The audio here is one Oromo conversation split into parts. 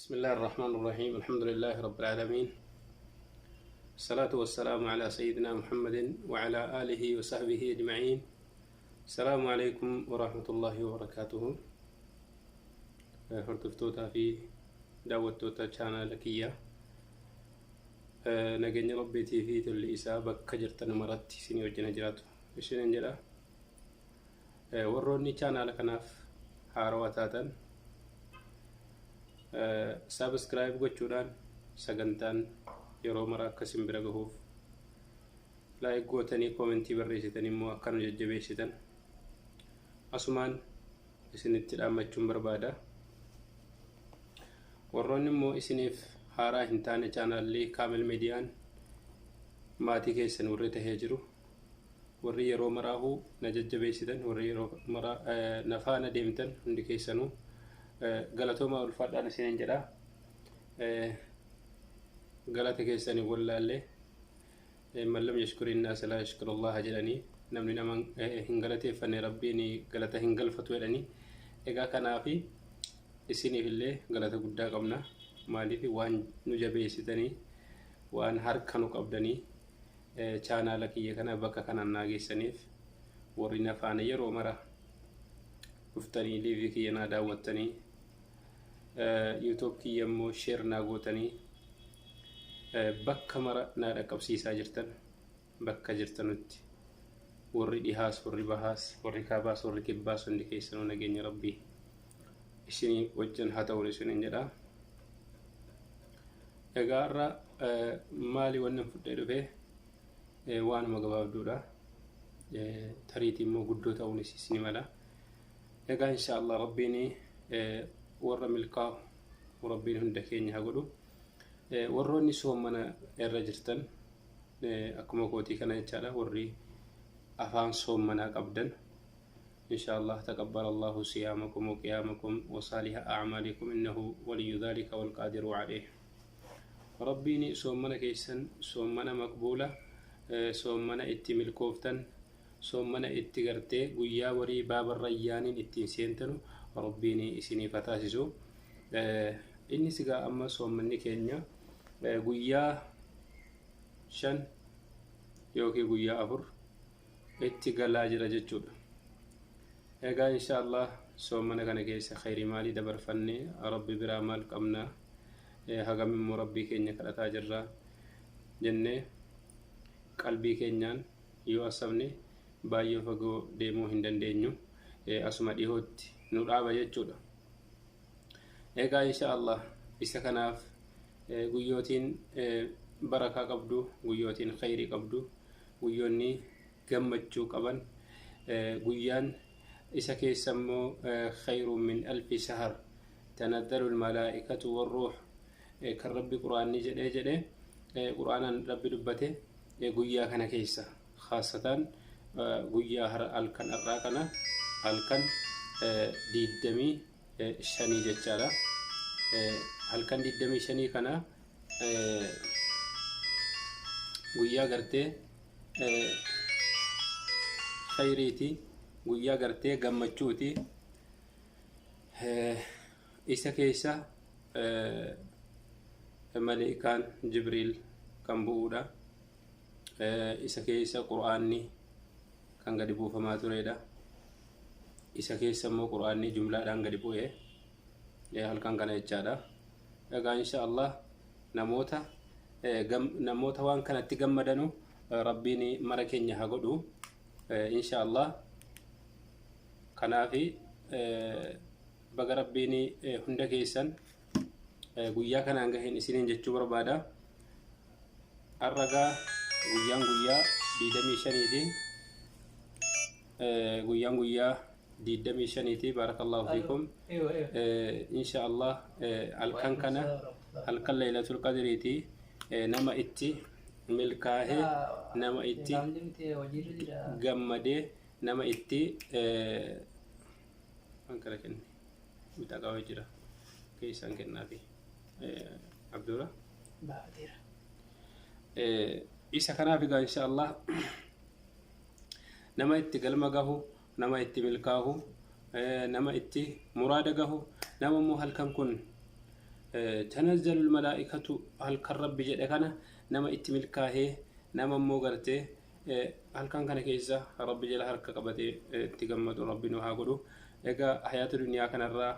بسم الله الرحمن الرحيم، الحمد لله رب العالمين، الصلاة والسلام على سيدنا محمد وعلى آله وصحبه أجمعين. السلام عليكم ورحمة الله وبركاته. Hordoftootaa fi daawwattoota chaanaala kiyya, nageenya Rabbiitii fi tolli isaa bakka jirtan maratti isinii wajjina jiraatu isinin jedha. Warroonni chaanaala kanaaf haarawaa taatan subscribe gochuudhaan sagantaan yeroo mara akka isin bira gahuuf like gootanii koomentii barreessitan immoo akka nu jajjabeessitan asumaan isinitti dhaammachuun barbaada. Warroonni immoo isiniif haaraa hin taane, chaanaalli Kaamil Miidiyaan maatii keessan warri tahee jiru, warri yeroo maraahuu na jajjabeessitan, warri yeroo maraa na faana deemtan hundi keessanuu galatoomaa, ulfaadhaan isiniin jedha. Galata keessanii wallaallee, من لم يشكر الناس لا يشكر الله jedhanii, namni nama hin galateeffanne Rabbiin galata hin galfatu jedhanii. Egaa kanaafi isiniif illee galata guddaa qabna. Maaliif? Waan nu jabeessitanii, waan harka nu qabdanii chaanaala kiyya kana bakka kanaan naa geessaniif, warri na faana yeroo mara dhuftanii live kiyya naa daawwattanii, YouTube kiyya immoo share naa gootanii bakka mara naa dhaqqabsiisaa jirtan, bakka jirtanutti warri dhihaas, warri bahaas, warri kaabaas, warri kibbaas, hundi keessanuu nageenya Rabbii isinii wajjin haa ta'u isiniin jedha. Egaa har'a maali wanni fudhee dhufee? Waanuma gabaabduudha. Tariitii immoo guddoo ta'uunis ni mala. Egaa insha Allah Rabbiin warra milkaa'u Rabbiin hunda keenya haa godhu. Warroonni soomana irra jirtan akkuma kootii kana jechaadha, warri afaan soommanaa qabdan, إن شاء الله تقبل الله صيامكم وقيامكم وصالح أعمالكم، إنه ولي ذلك والقادر عليه. Rabbiin soommana keessan soommana maqbuula, soommana itti milkooftan, soommana itti gartee guyyaa warii baaba Rayyaaniin ittiin seentanu Rabbiin isiniif haa taasisu. Inni sigaa amma soommanni keenya guyyaa 5 yookiin guyyaa 4 itti galaa jira jechuudha. Egaa insha Allah soommana kana keessa khayrii maalii dabarfannee, Rabbi biraa maal qabna, hagam immoo Rabbii keenya kadhataa jirra jennee qalbii keenyaan yoo asabne, baay'ee fagoo deemuu hin dandeenyu, asuma dhihootti nu dhaaba jechuudha. Egaa insha Allah isa kanaaf guyyootiin barakaa qabdu, guyyootiin khayrii qabdu, guyyoonni gammachuu qaban, guyyaan isa keessa immoo خير من ألف شهر، تنزل الملائكة والروح kan Rabbi Quraanni jedhee jedhee Quraanaan Rabbi dubbate, guyyaa kana keessa khaasatan guyyaa halkan har'aa kana, halkan 25 jechaadha. Halkan 25 kana guyyaa gartee khayriiti, guyyaa gartee gammachuuti. Isa keessa maleekaan Jibriil kan bu'uudha. Isa keessa Qur'aanni kan gadi buufamaa turedha. Isa keessa immoo Qur'aanni jumlaadhaan gadi bu'e halkan kana jechaadha. Egaa insha Allah namoota waan kanatti gammadanu Rabbiin mara keenya haa godhu insha Allah. Kanaafi baga Rabbiin hunda keessan guyyaa kanaan gaheen isiniin jechuu barbaada. Har'agaa guyyaan guyyaa 25ti. Guyyaan guyyaa 25ti. بارك الله فيكم. Insha Allah halkan kana halkan Laylatul Qadriiti. Nama itti milkaa'ee, nama itti gammadee, nama itti waan kana kenne bitaa qabee jira keessaan kennaafi Abdura. Isa kanaaf egaa insha Allah nama itti galma gahu, nama itti milkaahu, nama itti muraada gahu, nama immoo halkan kun Tanazzalu lmalaa'ikatu halkan Rabbi jedhe kana nama itti milkaahee, nama immoo gartee halkan kana keessa Rabbi jala harka qabatee itti gammadu Rabbi nu haa godhu. Egaa hayaata duniyaa kanarraa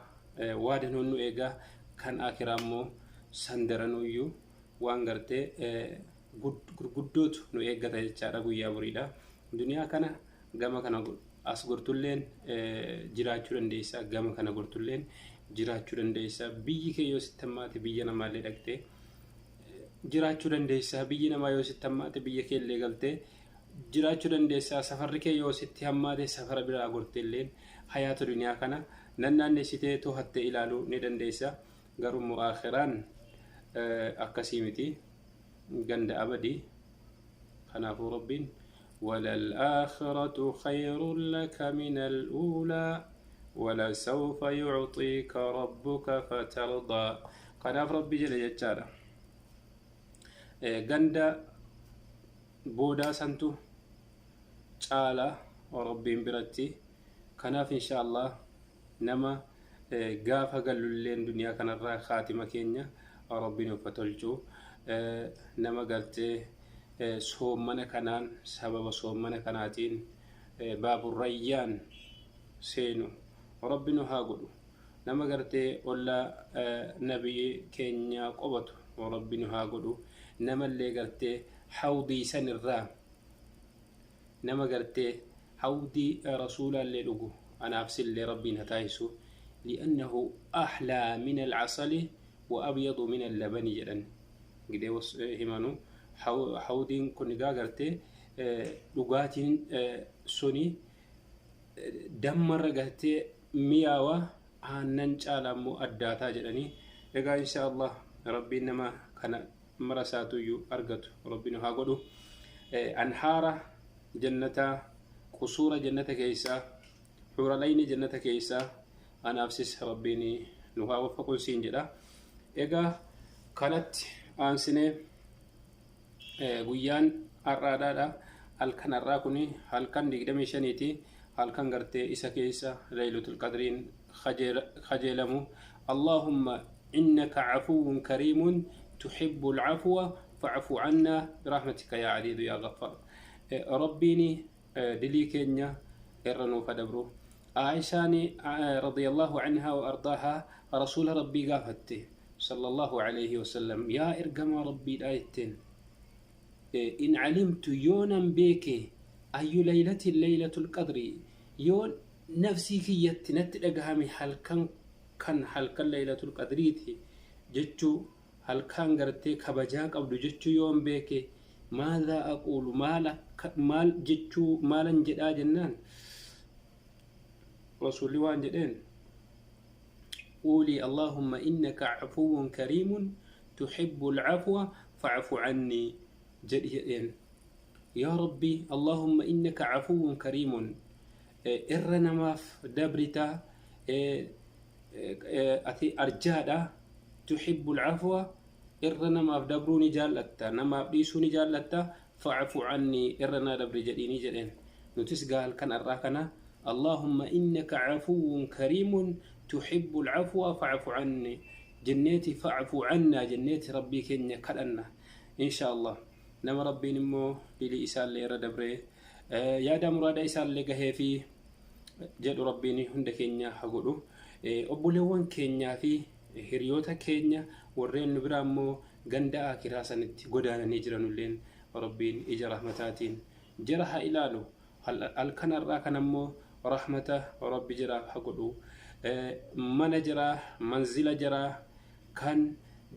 waa danuun nu eegaa, kan akiraa immoo san daranuyyuu waan gartee gurguddootu nu eeggata jechaadha guyyaa boriidha. Duniyaa kana gama kana as gortulleen jiraachuu dandeessa, gama kana gortulleen jiraachuu dandeessa. Biyyi kee yoo sitti hammaate biyya namaallee dhaqxee jiraachuu dandeessa. Biyyi namaa yoo sitti hammaate biyya keellee galtee jiraachuu dandeessa. Safarri kee yoo sitti hammaate safara biraa gorteelleen hayaata duniyaa kana nannaannessitee to'attee ilaaluu ni dandeessa. Garuu immoo akhiraan akkasii miti, ganda abadii. Kanaafuu Rabbiin وللآخرة خير لك من الأولى ولسوف يعطيك ربك فترضى. Kanaaf Rabbi jedhe jechaadha. Ganda boodaa santu caala Rabbiin biratti. Kanaaf insha Allah nama gaafa gallulleen duniyaa kanarraa khaatima keenya Rabbiin uffa tolchuu, nama gartee soommana kanaan, sababa soommana kanaatiin baaburrayyaan seenu Rabbi nu haa godhu. Nama gartee ollaa nabiyyi keenya qobatu Rabbi nu haa godhu. Namallee gartee hawdii san irraa, nama gartee hawdii rasuulaallee dhugu anaaf sillee Rabbiin haa taasisu. لأنه أحلى من العسل وأبيض من اللبن jedhan gidee himanu. Hawdiin kun egaa gartee dhugaatiin suni dammarra gartee mi'aawa, aannan caalaa immoo addaataa jedhanii. Egaa insha Allah Rabbiin nama kana mara isaatuyyuu argatu Rabbiin haa godhu. Anhaara jannataa, qusuura jannata keessaa, xuuralayni jannata keessaa anaafsis Rabbiin nu haa waffaqun siin jedha. Egaa kanatti aansinee guyyaan har'aadhaadha. Halkan har'aa kun halkan 25ti, halkan gartee isa keessa Laylatul Qadriin kajeelamu. اللهم إنك عفو كريم تحب العفو فاعف عنا برحمتك يا عزيز يا غفار. Rabbiin dilii keenya irra nuuf dabru. Aishaan رضي الله عنها وأرضاها رسول ربي gaafatte صلى الله عليه وسلم: yaa ergamaa Rabbii dhaayetteen, إن علمت yoonan beeke أي ليلة ليلة القدر, yoon nafsii kiyyatti natti dhagahame halkan kan halkan Laylatul Qadriiti jechuu, halkan gartee kabajaa qabdu jechuu yoon beeke, ماذا أقول, maal jechuu, maalan jedhaa jennaan, Rasuulli waan jedheen: قولي اللهم إنك عفو كريم تحب العفو فاعف عني jedhi jedheen. Yaa Rabbi, اللهم إنك عفو كريم, irra namaaf dabritaa, ati arjaadha, تحب العفو, irra namaaf dabruu ni jaallatta, namaaf dhiisuu ni jaallatta, فاعف عني, irra naa dabri jedhiini jedheen. Nutis gaa halkan har'aa kana اللهم إنك عفو كريم تحب العفو فاعف عني jenneeti, فاعف عنا jenneeti Rabbii keenya kadhanna insha Allah. Nama Rabbiin immoo dilii isaallee irra dabree yaada muraada isaallee gahee fi jedhu Rabbiin hunda keenya haa godhu. Obboleewwan keenyaa fi hiriyoota keenya warreen nu biraa immoo ganda akiraa sanitti godaananii jiranulleen Rabbiin ija rahmataatiin jara haa ilaalu. Halkan har'aa kana immoo rahmata Rabbi jiraaf haa godhu. Mana jiraa, manzila jiraa kan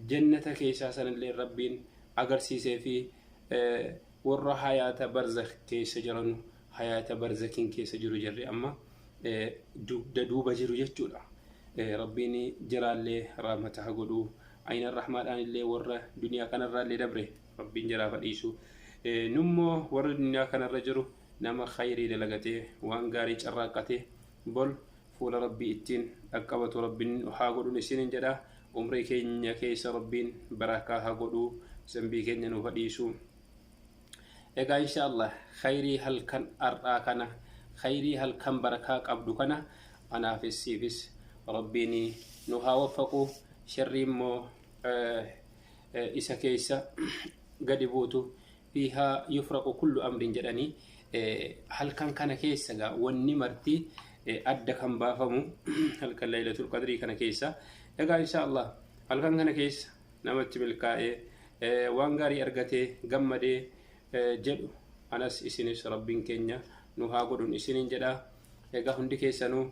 jannata keessaa sanillee Rabbiin agarsiisee fi warra hayaata barzakh keessa jiran, hayaata barzakiin keessa jiru jirri amma dugda duuba jiru jechuudha. Rabbiin jiraallee rahmata haa godhu. Ayna rahmaadhaan illee warra duniyaa kanarraa illee dabre Rabbiin jiraaf dhiisu. Nummoo warra duniyaa kanarra jiru nama khayrii dalagatee waan gaarii carraaqqatee bol fuula Rabbii ittiin dhaqqabatu Rabbiin haa godhuun isiniin jedha. Umrii keenya keessa Rabbiin barakaa haa godhu, zambii keenya nuuf dhiisu. Egaa insha Allah khayrii halkan har'aa kana, khayrii halkan barakaa qabdu kana anaafis siifis Rabbiin nu haa waffaqu. Sharrii immoo isa keessa gadi buutu. Fiihaa yufraqu kullu amrin jedhanii, halkan kana keessa gaa wanni marti adda kan baafamu halkan Laylatul Qadrii kana keessa. Egaa insha Allah halkan kana keessa namatti milkaa'ee, waan gaarii argatee, gammadee jedhu anas isinis Rabbiin keenya nu haa godhun isiniin jedha. Egaa hundi keessanuu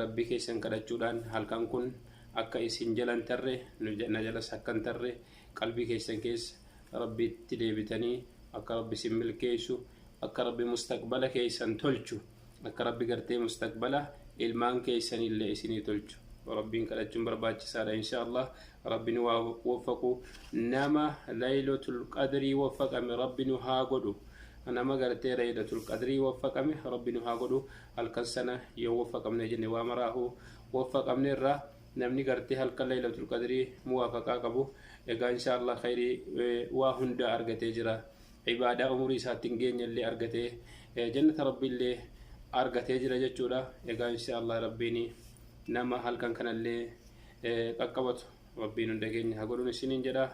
Rabbii keessan kadhachuudhaan halkan kun akka isin jalan tarre, na jalas akka hin tarre, qalbii keessan keessa Rabbitti deebitanii akka Rabbi isin milkeessu, akka Rabbi mustaqbala keessan tolchu, akka Rabbi gartee mustaqbala ilmaan keessanillee isinii tolchu Rabbiin kadhachuun barbaachisaadha. Insha Allah Rabbi nu waa waffaqu. Nama Laylatul Qadrii waffaqame Rabbi nu haa godhu. Nama gartee Laylatul Qadrii waffaqame Rabbi nu haa godhu. Halkan sana yoo waffaqamne jenne, waa maraahu waffaqamne irraa. Namni gartee halkan Laylatul Qadrii muwaafaqaa qabu egaa insha Allah khayrii waa hunda argatee jira. Ibaadaa umurii isaatti hin geenye illee argatee, jannata Rabbi illee argatee jira jechuudha. Egaa insha Allah Rabbiin nama halkan kanallee qaqqabatu Rabbiin hunda keenya haa godhun isiniin jedha.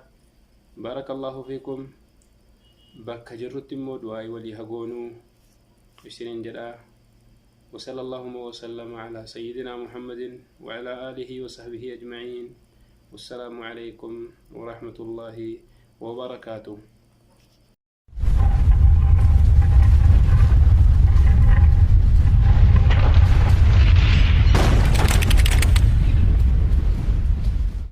Baarakallahu fiikum. Bakka jirrutti immoo du'aa'ii walii haa goonuu isiniin jedha. وصلى اللهم وسلم على سيدنا محمد وعلى آله وصحبه أجمعين، والسلام عليكم ورحمة الله وبركاته.